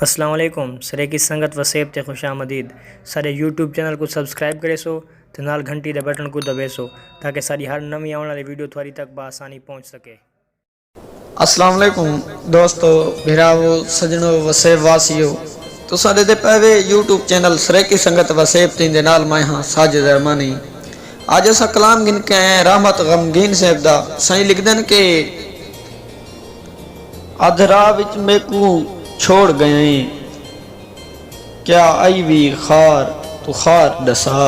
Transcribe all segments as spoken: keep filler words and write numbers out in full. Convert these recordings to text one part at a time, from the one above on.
السلام علیکم، سرائیکی سنگت وسیب تے خوش آمدید۔ ساݙے یوٹیوب چینل کوں سبسکرائب کریسو تے نال گھنٹی دے بٹن کوں دبیسو، تاکہ ساݙی ہر نویں آوݨ والی ویڈیو تہاݙی تک بآسانی پہنچ سکے۔ السلام علیکم دوستو، بھراوو، سڄݨو، وسیب واسیو۔ تساں ݙیہدے پئے وے یوٹیوب چینل سرائیکی سنگت وسیب تے، ایندے نال میں ہاں ساجد ارمانی۔ اڄ اساں کلام گھن کے آئے ہیں رحمت غمگین صاحب دا۔ سائیں لکھدن کہ ادھ راہ وچ میکوں چھوڑ ڳئیں، کیا آئی وی خار توں خار ݙسا۔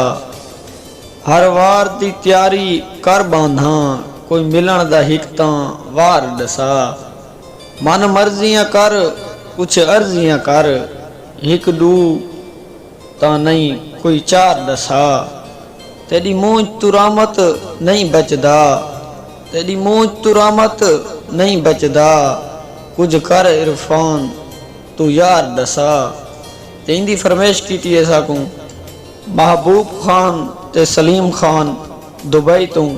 ہر وار دی تیاری کر ٻاندھاں، کوئی ملݨ دا ہک تاں وار ݙسا۔ من مرضیاں کر، کجھ عرضیاں کر، ہک ݙو تاں نئیں کوئی چار ݙسا۔ تیݙی مونجھ توں رحمت نئیں بچدا، تیݙی مونجھ توں رحمت نئیں بچدا، کجھ کر عرفان توں یار ݙسا۔ تے ایندی فرمائش کیتی ہے ساکوں محبوب خان تے سلیم خان دبئی توں۔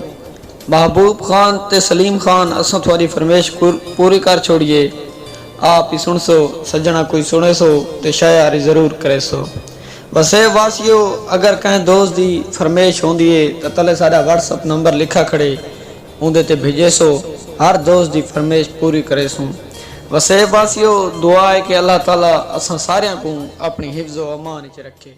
محبوب خان تے سلیم خان، اساں تہاݙی فرمائش پور-، پوری کر چھوڑی ہے۔ آپ ہی سݨسو سڄݨاں، کوئی سݨیسو تے شیئر ضرور کریسو۔ وسیب واسیو، اگر کہیں دوست دی فرمائش ہوندی ہے تاں تلے ساݙا واٹس اپ نمبر لکھا کھڑے، اوندے تے بھیجیسو، ہر دوست دی فرمائش پوری کریسوں۔ وسیب واسیو، دعا ہے کہ اللہ تعالیٰ اساں ساریاں کوں اپݨی حفظ و امان وچ رکھے۔